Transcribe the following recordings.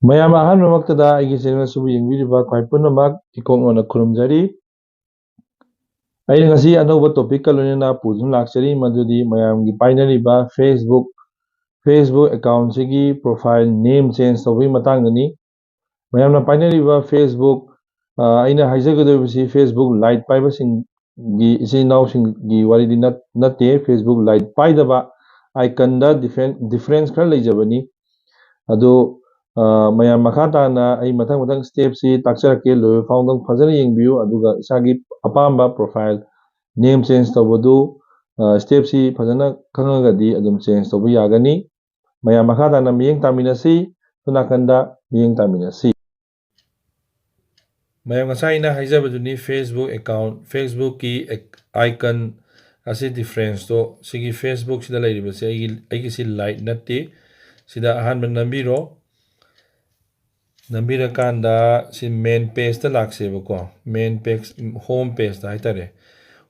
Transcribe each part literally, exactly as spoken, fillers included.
ꯃꯌꯥꯝ ꯑꯍꯥꯟꯕꯃꯛꯇꯗ ꯑꯩꯒꯤ ꯆꯦꯅꯦꯜ ꯑꯁꯤꯕꯨ ꯌꯦꯡꯕꯤꯔꯤꯕ ꯈ꯭ꯋꯥꯏ ꯄꯨꯝꯅꯃꯛ ꯏꯀꯣꯛꯅꯣꯅ ꯈꯨꯔꯨꯝꯖꯔꯤ꯫ ꯑꯩꯅ ꯉꯁꯤ ꯑꯅꯧꯕ ꯇꯣꯄꯤꯛꯀ ꯂꯣꯏꯅꯅ ꯄꯨꯗꯨꯅ ꯂꯥꯛꯆꯔꯤ, ꯃꯗꯨꯗꯤ ꯃꯌꯥꯝꯒꯤ ꯄꯥꯏꯅꯔꯤꯕ ꯐꯦꯁꯕꯨꯛ ꯐꯦꯁꯕꯨꯛ ꯑꯦꯀꯥꯎꯟꯁꯤꯒꯤ ꯄ꯭ꯔꯣꯐꯥꯏꯜ ꯅꯦꯝ ꯆꯦꯟꯖ ꯇꯧꯕꯒꯤ ꯃꯇꯥꯡꯗꯅꯤ꯫ ꯃꯌꯥꯝꯅ ꯄꯥꯏꯅꯔꯤꯕ ꯐꯦꯁꯕꯨꯛ ꯑ, ꯑꯩꯅ ꯍꯥꯏꯖꯒꯗꯧꯔꯤꯕꯁꯤ ꯐꯦꯁꯕꯨꯛ ꯂꯥꯏꯠ ꯄꯥꯏꯕꯁꯤꯡꯒꯤ ꯏꯆꯤꯟ ꯏꯅꯥꯎꯁꯤꯡꯒꯤ ꯋꯥꯔꯤꯗꯤ ꯅꯠ- ꯅꯠꯇꯦ꯫ ꯐꯦꯁꯕꯨꯛ ꯂꯥꯏꯠ ꯄꯥꯏꯗꯕ ꯑꯥꯏꯀꯟꯗ ꯗꯤꯐ꯭ꯔꯦꯟ ꯗꯤꯐ꯭ꯔꯦꯟꯁ ꯈꯔ ꯂꯩꯖꯕꯅꯤ꯫ ꯑꯗꯨ ꯑ, ꯃꯌꯥꯝ ꯃꯈꯥ ꯇꯥꯅ ꯑꯩ ꯃꯊꯪ ꯃꯊꯪ ꯁ꯭ꯇꯦꯞꯁꯤ ꯇꯥꯛꯆꯔꯛꯀꯦ꯫ ꯂꯣꯏꯕ ꯐꯥꯎꯗꯪ ꯐꯖꯅ ꯌꯦꯡꯕꯤꯌꯨ, ꯑꯗꯨꯒ ꯏꯁꯥꯒꯤ ꯑꯄꯥꯝꯕ ꯄ꯭ꯔꯣꯐꯥꯏꯜ ꯅꯦꯝ ꯆꯦꯟꯖ ꯇꯧꯕꯗꯨ ꯁ꯭ꯇꯦꯞꯁꯤ ꯐꯖꯅ ꯈꯪꯉꯒꯗꯤ ꯑꯗꯨꯝ ꯆꯦꯟꯖ ꯇꯧꯕ ꯌꯥꯒꯅꯤ꯫ ꯃꯌꯥꯝ ꯃꯈꯥ ꯇꯥꯅ ꯃꯤꯠꯌꯦꯡ ꯇꯥꯃꯤꯟꯅꯁꯤ꯫ ꯁꯣꯝ ꯅꯥꯀꯟꯗ ꯃꯤꯠꯌꯦꯡ ꯇꯥꯃꯤꯟꯅꯁꯤ꯫ ꯃꯌꯥꯝ ꯉꯁꯥꯏ ꯑꯩꯅ ꯍꯥꯏꯖꯕꯗꯨꯅꯤ, ꯐꯦꯁꯕꯨꯛ ꯑꯦꯀꯥꯎꯟ ꯐꯦꯁꯕꯨꯛꯀꯤ ꯑꯥꯏꯀꯟ ꯑꯁꯤ ꯗꯤꯐ꯭ꯔꯦꯟꯁꯇꯣ꯫ ꯁꯤꯒꯤ ꯐꯦꯁꯕꯨꯛꯁꯤꯗ ꯂꯩꯔꯤꯕꯁꯦ ꯑꯩꯒꯤ ꯑꯩꯒꯤꯁꯤ ꯂꯥꯏꯠ ꯅꯠꯇꯦ꯫ ꯁꯤꯗ ꯑꯍꯥꯟꯕ ꯅꯝꯕꯤꯔꯣ꯫ ꯅꯝꯕꯤꯔꯀꯥꯟꯗ ꯁꯤ ꯃꯦꯟ ꯄꯦꯖꯇ ꯂꯥꯛꯁꯦꯕꯀꯣ꯫ ꯃꯦꯟ ꯄꯦꯖ, ꯍꯣꯝ ꯄꯦꯖꯇ ꯍꯥꯏꯇꯥꯔꯦ꯫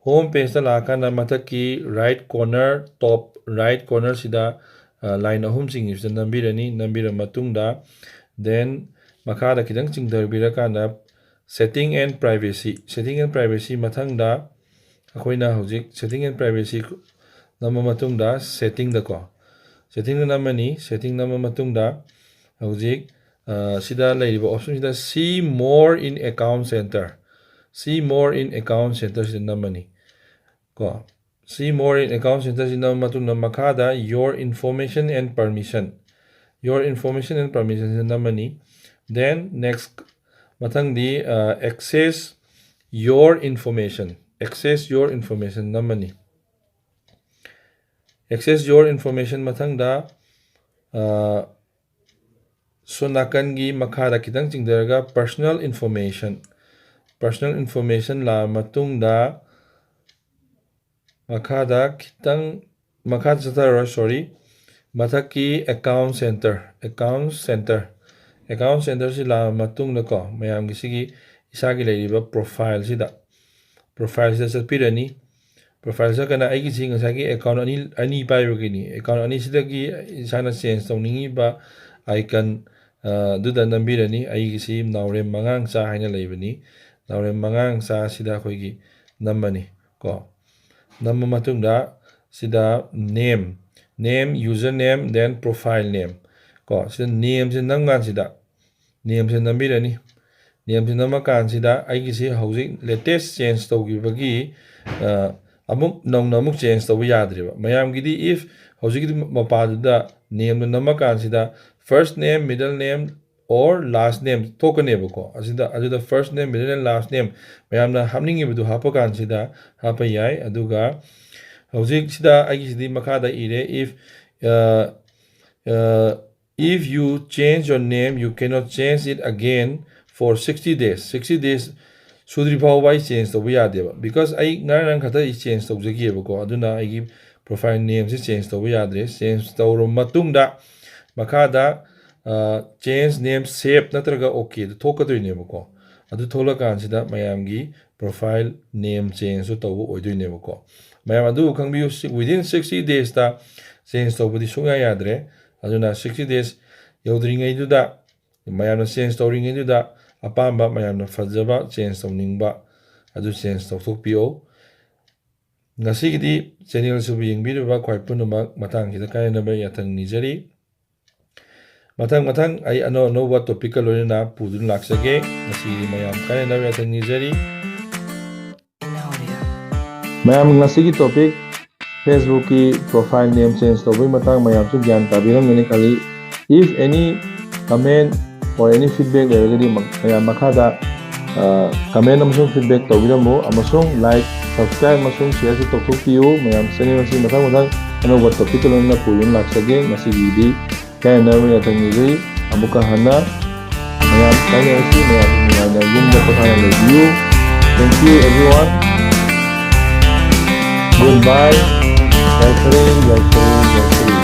ꯍꯣꯝ ꯄꯦꯖꯇ ꯂꯥꯛꯑꯀꯥꯟꯗ ꯃꯊꯛꯀꯤ ꯔꯥꯏꯠ ꯀꯣꯔꯅꯔ, ꯇꯣꯞ ꯔꯥꯏꯠ ꯀꯣꯔꯅꯔꯁꯤꯗ ꯂꯥꯏꯟ ꯑꯍꯨꯝ ꯆꯤꯡꯉꯤꯕꯁꯤꯗ ꯅꯝꯕꯤꯔꯅꯤ꯫ ꯅꯝꯕꯤꯔ ꯃꯇꯨꯡꯗ ꯗꯦꯟ ꯃꯈꯥꯗ ꯈꯤꯇꯪ ꯆꯤꯡꯊꯕꯤꯔꯀꯥꯟꯗ setting and privacy, setting and privacy ꯃꯊꯪꯗ ꯑꯩꯈꯣꯏꯅ ꯍꯧꯖꯤꯛ ꯁꯦꯇꯤꯡ ꯑꯦꯟ ꯄ꯭ꯔꯥꯏꯚꯦꯁꯤ ꯅꯝꯕ ꯃꯇꯨꯡꯗ ꯁꯦꯇꯤꯡꯗꯀꯣ, ꯁꯦꯇꯤꯡꯗ ꯅꯝꯃꯅꯤ꯫ ꯁꯦꯇꯤꯡ ꯅꯝꯕ ꯃꯇꯨꯡꯗ ꯍꯧꯖꯤꯛ ꯁꯤꯗ ꯂꯩꯔꯤꯕ ꯑꯣꯞꯁꯟꯁꯤꯗ "See more in account center", "See more in account center" ꯁꯤꯗ ꯅꯝꯃꯅꯤ ꯀꯣ꯫ "See more in account center" ꯁꯤ ꯅꯝꯃ ꯃꯇꯨꯡꯗ ꯃꯈꯥꯗ "Your information and permission", "Your information and permission" ꯁꯤꯗ ꯅꯝꯃꯅꯤ꯫ ꯗꯦꯟ ꯅꯦꯛꯁ ꯃꯊꯪꯗꯤ "Access your information", "Access your information" ꯅꯝꯃꯅꯤ꯫ "Access your information" ꯃꯊꯪꯗ ꯁꯣꯝ ꯅꯥꯀꯟꯒꯤ ꯃꯈꯥꯗ ꯈꯤꯇꯪ ꯆꯤꯡꯊꯔꯒ "Personal information", "Personal information" ꯂꯥꯛꯑ ꯃꯇꯨꯡꯗ ꯃꯈꯥꯗ ꯈꯤꯇꯪ ꯃꯈꯥꯗ ꯆꯠꯊꯔꯔꯣꯏ, ꯁꯣꯔꯤ꯫ ꯃꯊꯛꯀꯤ "Account center", "Account center", "Account center" ꯁꯤ ꯂꯥꯛꯑ ꯃꯇꯨꯡꯗꯀꯣ, ꯃꯌꯥꯝꯒꯤ ꯁꯤꯒꯤ ꯏꯁꯥꯒꯤ ꯂꯩꯔꯤꯕ ꯄ꯭ꯔꯣꯐꯥꯏꯜꯁꯤꯗ, ꯄ꯭ꯔꯣꯐꯥꯏꯜꯁꯤꯗ ꯆꯠꯄꯤꯔꯅꯤ꯫ ꯄ꯭ꯔꯣꯐꯥꯏꯜ ꯆꯠꯀꯅ ꯑꯩꯒꯤꯁꯤ ꯉꯁꯥꯏꯒꯤ ꯑꯦꯀꯥꯎꯟ ꯑꯅꯤ ꯑꯅꯤ ꯄꯥꯏꯕꯒꯤꯅꯤ꯫ ꯑꯦꯀꯥꯎꯟ ꯑꯅꯤꯁꯤꯗꯒꯤ ꯏꯁꯥꯅ ꯆꯦꯟꯖ ꯇꯧꯅꯤꯡꯉꯤꯕ ꯑꯥꯏꯀꯟ ꯑꯗꯨꯗ ꯅꯝꯕꯤꯔꯅꯤ꯫ ꯑꯩꯒꯤꯁꯤ ꯅꯥꯎꯔꯦꯝ ꯃꯉꯥꯡꯆꯥ ꯍꯥꯏꯅ ꯂꯩꯕꯅꯤ꯫ ꯅꯥꯎꯔꯦꯝ ꯃꯉꯥꯡꯆꯥ ꯁꯤꯗ ꯑꯩꯈꯣꯏꯒꯤ ꯅꯝꯃꯅꯤ ꯀꯣ꯫ ꯅꯝꯕ ꯃꯇꯨꯡꯗ ꯁꯤꯗ name, name, user name, then profile name ꯀꯣ꯫ ꯁꯤꯗ nameꯁꯦ ꯅꯝꯀꯥꯟꯁꯤꯗ, nameꯁꯦ ꯅꯝꯕꯤꯔꯅꯤ꯫ Nameꯁꯦ ꯅꯝꯃꯀꯥꯟꯁꯤꯗ ꯑꯩꯒꯤꯁꯤ ꯍꯧꯖꯤꯛ latest change ꯇꯧꯈꯤꯕꯒꯤ, ꯑ, ꯑꯃꯨꯛ ꯅꯧꯅ ꯑꯃꯨꯛ change ꯇꯧꯕ ꯌꯥꯗ꯭ꯔꯦꯕ꯫ ꯃꯌꯥꯝꯒꯤꯗꯤ if ꯍꯧꯖꯤꯛꯀꯤ ꯃꯄꯥꯗꯨꯗ nameꯗꯣ ꯅꯝꯃꯀꯥꯟꯁꯤꯗ first name, middle name or last name ꯊꯣꯛꯀꯅꯦꯕꯀꯣ꯫ ꯑꯁꯤꯗ, ꯑꯗꯨꯗ first name, middle name, last name ꯃꯌꯥꯝꯅ ꯍꯥꯞꯅꯤꯡꯉꯤꯕꯗꯨ ꯍꯥꯞꯄ ꯀꯥꯟꯁꯤꯗ ꯍꯥꯞꯄ ꯌꯥꯏ꯫ ꯑꯗꯨꯒ ꯍꯧꯖꯤꯛꯁꯤꯗ ꯑꯩꯒꯤꯁꯤꯗꯤ ꯃꯈꯥꯗ ꯏꯔꯦ, if, ꯑ, ꯑ, if you change your name, you cannot change it again for sixty days. Sixty days ꯁꯨꯗ꯭ꯔꯤ ꯐꯥꯎꯕ ꯑꯩ change ꯇꯧꯕ ꯌꯥꯗꯦꯕ꯫ Because ꯑꯩ ꯉꯔꯥꯡ ꯉꯔꯥꯡ ꯈꯛꯇ ꯑꯩ change ꯇꯧꯖꯈꯤꯑꯕꯀꯣ꯫ ꯑꯗꯨꯅ ꯑꯩꯒꯤ profile nameꯁꯤ change ꯇꯧꯕ ꯌꯥꯗ꯭ꯔꯦ꯫ Change ꯇꯧꯔꯕ ꯃꯇꯨꯡꯗ ꯃꯈꯥꯗ, ꯑ, change name, save ꯅꯠꯇ꯭ꯔꯒ OK ꯗꯨ ꯊꯣꯛꯀꯗꯣꯏꯅꯦꯕꯀꯣ꯫ ꯑꯗꯨ ꯊꯣꯛꯂꯀꯥꯟꯁꯤꯗ ꯃꯌꯥꯝꯒꯤ profile name changeꯁꯨ ꯇꯧꯕ ꯑꯣꯏꯗꯣꯏꯅꯦꯕꯀꯣ꯫ ꯃꯌꯥꯝ ꯑꯗꯨ ꯈꯪꯕꯤꯌꯨ, si-, within sixty daysꯇ change ꯇꯧꯕꯗꯤ ꯁꯨꯡꯌꯥ ꯌꯥꯗ꯭ꯔꯦ꯫ ꯑꯗꯨꯅ sixty days ꯌꯧꯗ꯭ꯔꯤꯉꯩꯗꯨꯗ, ꯃꯌꯥꯝꯅ change ꯇꯧꯔꯤꯉꯩꯗꯨꯗ ꯑꯄꯥꯝꯕ, ꯃꯌꯥꯝꯅ ꯐꯖꯕ change ꯇꯧꯅꯤꯡꯕ ꯑꯗꯨ change ꯇꯧꯊꯣꯛꯄꯤꯌꯣ꯫ ꯉꯁꯤꯒꯤꯗꯤ channel ꯑꯁꯤꯕꯨ ꯌꯦꯡꯕꯤꯔꯤꯕ ꯈ꯭ꯋꯥꯏ ꯄꯨꯝꯅꯃꯛ ꯃꯇꯥꯡꯁꯤꯗ ꯀꯥꯏꯅꯅꯕ ꯌꯥꯊꯪ ꯅꯤꯖꯔꯤ꯫ ꯃꯊꯪ ꯃꯊꯪ ꯑꯩ ꯑꯅꯧ ꯑꯅꯧꯕ topicꯀ ꯂꯣꯏꯅꯅ ꯄꯨꯗꯨꯅ ꯂꯥꯛꯆꯒꯦ꯫ ꯉꯁꯤꯒꯤꯗꯤ ꯃꯌꯥꯝ ꯀꯥꯏꯅꯅꯕ ꯌꯥꯊꯪ ꯅꯤꯖꯔꯤ꯫ ꯃꯌꯥꯝ, ꯉꯁꯤꯒꯤ topic Facebookꯀꯤ profile name change ꯇꯧꯕꯒꯤ ꯃꯇꯥꯡ ꯃꯌꯥꯝꯁꯨ ꯒ꯭ꯌꯥꯟ ꯇꯥꯕꯤꯔꯝꯒꯅꯤ ꯈꯜꯂꯤ꯫ If any comment or any feedback ꯂꯩꯔꯒꯗꯤ ꯃ-, ꯃꯌꯥꯝ ꯃꯈꯥꯗ, ꯑ, comment ꯑꯃꯁꯨꯡ feedback ꯇꯧꯕꯤꯔꯝꯃꯨ, ꯑꯃꯁꯨꯡ like, subscribe ꯑꯃꯁꯨꯡ shareꯁꯨ ꯇꯧꯊꯣꯛꯄꯤꯌꯨ꯫ ꯃꯌꯥꯝ, channel ꯑꯁꯤ ꯃꯊꯪ ꯃꯊꯪ ꯑꯅꯧꯕ topicꯀ ꯂꯣꯏꯅꯅ ꯄꯨꯗꯨꯅ ꯂꯥꯛꯆꯒꯦ꯫ ꯉꯁꯤꯒꯤꯗꯤ ꯀꯥꯏꯅꯅꯕ ꯌꯥꯊꯪ ꯅꯤꯖꯔꯤ꯫ ꯑꯃꯨꯛꯀ ꯍꯟꯅ ꯃꯌꯥꯝ ꯀꯥꯏꯅꯔꯁꯤ꯫ ꯃꯌꯥꯝ ꯅꯨꯡꯉꯥꯏꯅ ꯌꯨꯝꯗ ꯄꯣꯊꯥꯅ ꯂꯩꯕꯤꯌꯨ꯫ Thank you everyone. Goodbye. ꯌꯥꯏꯐꯔꯦ, ꯌꯥꯏꯐꯔꯦ, ꯌꯥꯏꯐꯔꯦ꯫